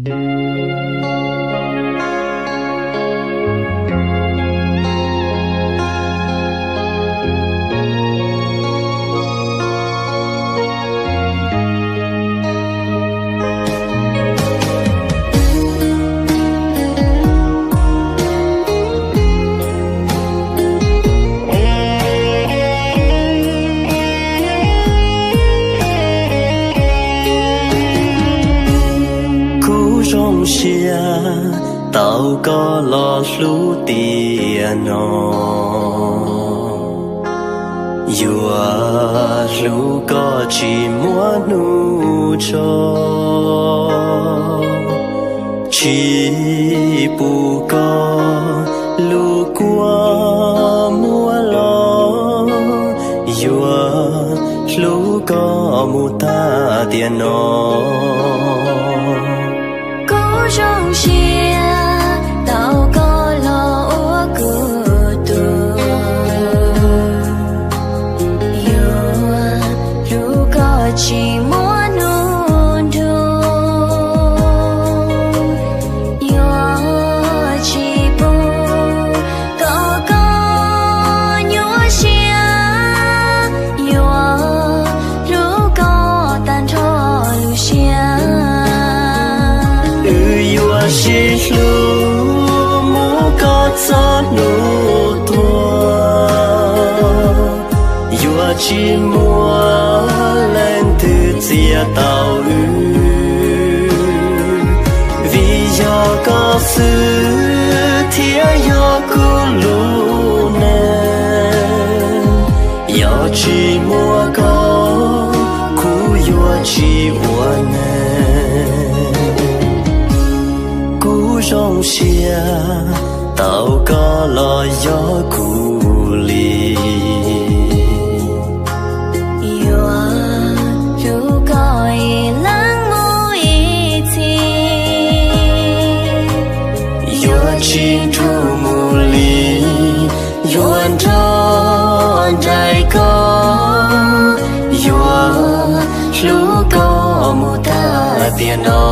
Kuv zoo siab tau koj los hlub tiam no, yuav hlub koj tsis muaj hnub tso, tsis pub koj lub kua muab los, yuav hlub koj mus tag tiam no. Kuv zoo siab tau koj los ua kuv tug, yuav hlub koj tsis muaj hnub nrug, yuav tsis pub kom koj nyuaj siab, yuav hlub koj tag nrho lub siab. Wb yuav sib hlub mus kom txog hnub tuag, yuav tsis muaj leej twg txiav tau wb, vim yog koj xwb thiaj yog kuv lub neej. Yog tsis muaj koj, kuv yuav tsis ua neeg. Kuv zoo siab tau koj los yog kuv li, yuav hlub koj ib leeg mus ib txhis, yuav tsis nrug mus li, yuav nrog nraim koj, yuav hlub koj mus tag tiam no.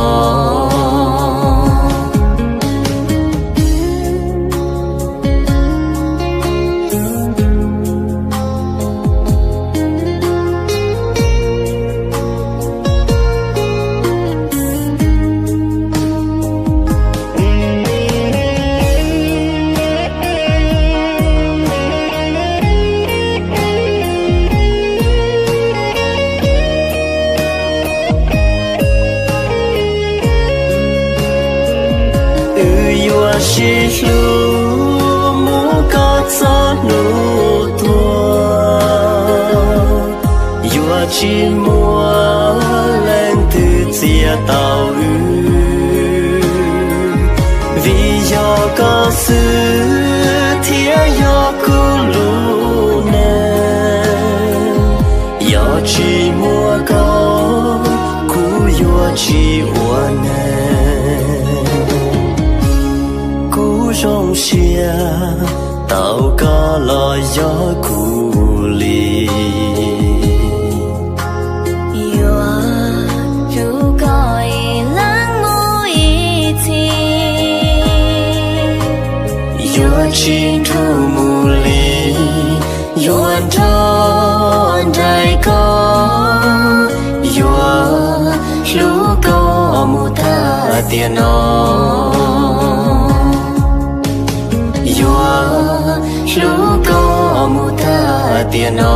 Wb yuav sib hlub mus kom txog hnub tuag, yuav tsis muaj leej twg txiav tau wb, vim yog koj xwb thiaj yog kuv lub neej. Yog tsis muaj koj, kuv yuav tsis ua neeg. Kuv zoo siab tau koj los yog kuv li, yuav hlub koj ib leeg mus ib txhis, yuav tsis nrug mus li, yuav nrog nraim koj, yuav hlub koj mus tag tiam no, yuav hlub koj mus tag tiam no.